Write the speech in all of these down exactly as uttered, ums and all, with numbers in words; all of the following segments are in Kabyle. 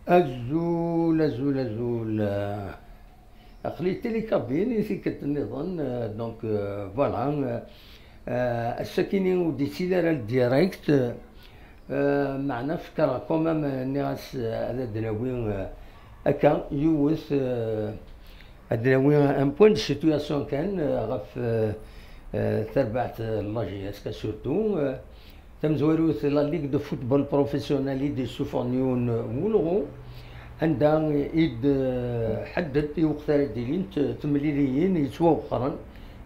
Azul, azul, azul. Aql-i télécabine i tikkelt nniḍen, euh, donc, euh, voilà. Euh, ass-akini ur d-yettili ara le direct, euh, meɛna fekreɣ quand même, euh, nniɣ-as, euh, ad d-nawi, euh, akka yiwet, euh, ad d-nawi un point de situation kan, euh, ɣef, euh, euh, tarbaɛt, euh, n la J S K surtout, euh, tamezwarut, la Ligue de football professionnel i d-yessufɣen yiwen n wulɣu, anda i d-ḥedded i weqt ara d-ilint temliliyin yettwawexxren,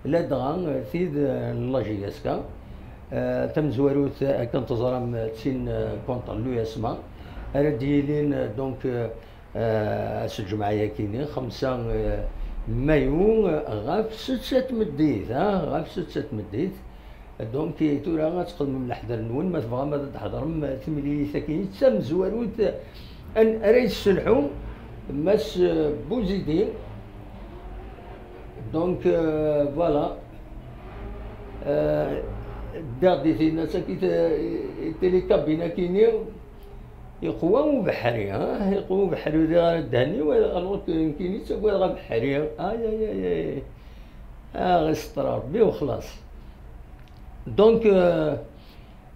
ladɣa tid n la J S K. Eh, tamezwarut, akken teẓram, d tin, eh, contre l'U S M A, ara d-yilin, eh, donc, eh, eh, ass n lǧemɛa-yakini, xemsa, eh, mayu, eh, ɣef setta tmeddit, ah, ɣef setta tmeddit. Donc, tura ad txedmem leḥder-nwen, ma tebɣam ad d-tḥedrem timlilit-agi d tamezwarut, an-, ara yesselḥu Mass, eh, Bouzidi. Donc, eh, voilà. Eh, ddiɣ di tinna, sakit, eh, télécabine-akini, yeqwa ubeḥri, ah, yeqwa ubeḥri, ur riɣ ara ddehn-iw, alors que nekkini ttagadeɣ abeḥri. Ay, ay, ay, ay. Ah, ɣis ṭṭra Rebbi u xlaṣ. Donc, euh,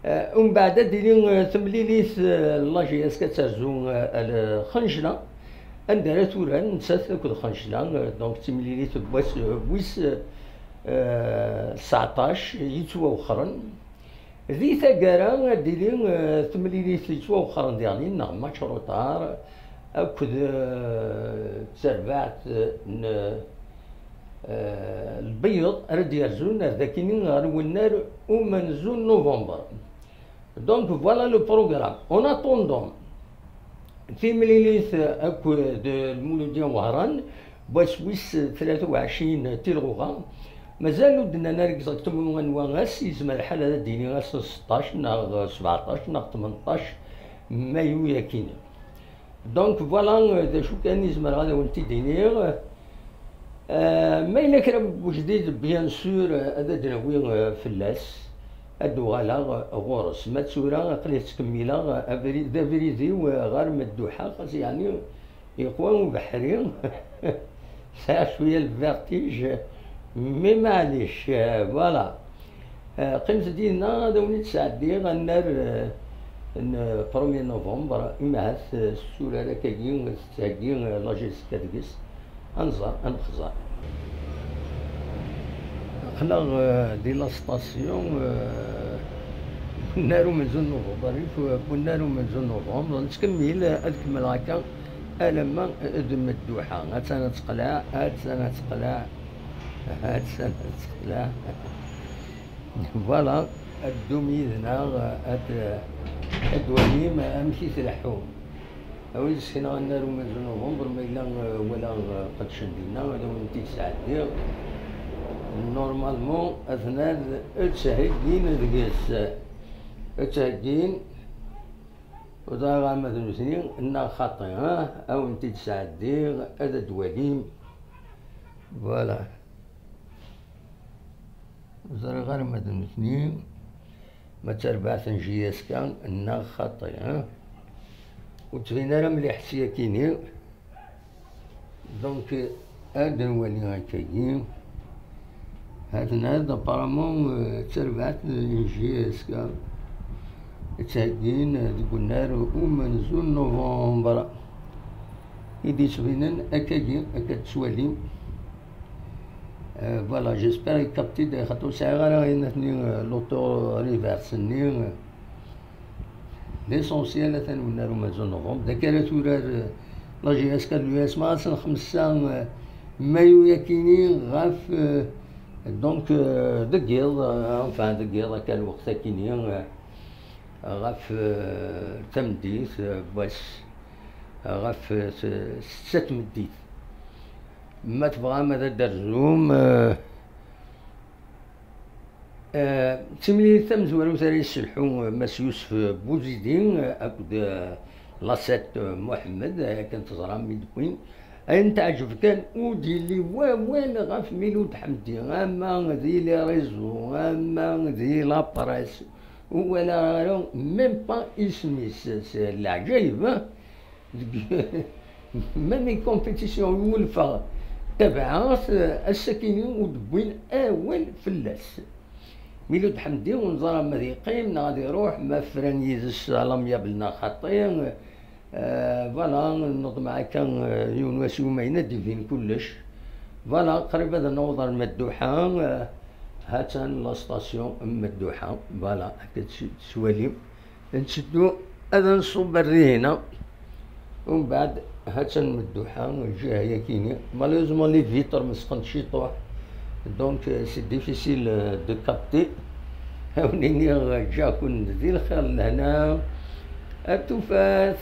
euh, umbeɛd ad d-tili, euh, temlilit, euh, la J S K ad terzu, euh, ar Lxenjla, anda ara turar nettat akked Lxenjla, euh, donc d timlilit n wass, euh, wis, euh, tseɛṭac yettwawexxren. Di taggara ad d-tili, eh, temlilit yettwawexxren diɣen neɣ match retard akked, eh, terbaɛt n, eh, Lbeyyeḍ ara d-yerzun ar dakini ɣer wennar umenzu n novembre. Donc voilà le programme. En attendant, timlilit akked Lmuludya Wehran, wass wis tlata u ɛecrin tilɣuɣa. Mazal ur d-nnan ara exactement anwa ass, yezmer lḥal ad d-yini ass n seṭṭac neɣ sebɛeṭṭac neɣ tmenṭac mayu yakini. Donc voilà, d acu kan i zemreɣ ad awen-t-id-iniɣ. Euh, ma yella kra n wejdid, bien sûr, ad d-nawi, euh, fell-as, ad d-uɣaleɣ, euh, ɣur-s. Ma d tura, aql-i ttkemmileɣ, euh, abrid, d abrid-iw, euh, ɣer Medduḥa, xas yeɛni yeqwa ubeḥri. Sɛiɣ cwiya le vertige, mais maɛlic, euh, voilà. Eh, qqimet dinna, ad awen-id-sɛeddiɣ annar, eh, n premier novembre, imahat, eh, s turar akkagi tettheggi, eh, la J S K deg-s. Ad nẓer, ad nexẓer. Aql-aɣ, eh, di la station, eh, bunnar umenzu n novembre, eh, bunnar umenzu n novembre, nettkemmil, eh, ad kemmleɣ akka alamma, eh, d Medduḥa. Attan ad teqleɛ, attan ad teqleɛ, attan ad teqleɛ. Voilà, ad ddum yid-neɣ, ad, ad d-walim amek i tleḥḥu. A wid sekneɣ annar umenzu novembre, ma yella, eh, wala, eh, qedcen dinna, ad awen-t-id-sɛeddiɣ. Normalement, atnan ttheggin deg-s. Ttheggin, ur ẓriɣ ara ma d nutni neɣ xaṭi, ha? A wen-t-id-sɛeddiɣ, ad d-walim. Voilà. Ur ẓriɣ ara ma d nutni, ma d tarbaɛt n J S K neɣ xaṭi, ha? Ur ttbin ara mliḥ sya-kini. Donc, ad nwali akkagi. Hatna-d, apparemment, eh, d tarbaɛt n J S K ttheggin deg unnar umenzu n novembre. I d-yettbinen akkagi, akka d-tettwalim. Euh, voilà, j'espère i capté-d, xaṭer ur sɛiɣ ara ayen atni, euh, l'auto reverse-nni, euh, l'essentiel atan wennar umenzu n novembre, d akka ara turar, euh, la J S K d l'U S M A ass n xemsa, euh, mayu yakini ɣef, euh, donc, euh, deg yiḍ, euh, enfin, deg yiḍ akka lweqt akini, euh, ɣef, euh, tameddit, euh, wass, euh, ɣef, euh, s-, setta tmeddit. Ma tebɣam ad d-terzum, eh, eh, d timlilit tamezwarut ara yesselḥu, eh, Mass Yusef Bouzidi, eh, akked, eh, Lasset, eh, Mohamed, eh, akken teẓram mi d-wwin. Ayen teɛǧeb kan, ur d-yelli wawal ɣef Miloud Ḥemdi, ama di les réseaux, ama di la presse, ur walaɣ ara même pas isem-is. C'est leɛǧayeb, hein? Même une compétition i wulfeɣ tabɛa, ass-akini ur d-wwin awal fell-as. Milud Ḥemdi ur neẓra ma ad yeqqim neɣ ad iruḥ, ma fran yid-s alamyabel neɣ xaṭi. Euh, voilà, nuḍmeɛ akka, euh, yiwen wass yumayen ad d-ibin kullec. Voilà, qrib ad naweḍ ar Madduḥa, euh, ha-tt-an la station n Madduḥa. Voilà, akka tt-, tettwalim. Nteddu ad nṣubb ar dihina. Umbeɛd, ha-tt-an Madduḥa, lǧiha-yakini. Malheureusement, les vitres mesqent ciṭuḥ. Donc, euh, c'est difficile, euh, de capter. A wen-iniɣ, ǧǧiɣ-ken di lxir, lehna, ar tufat.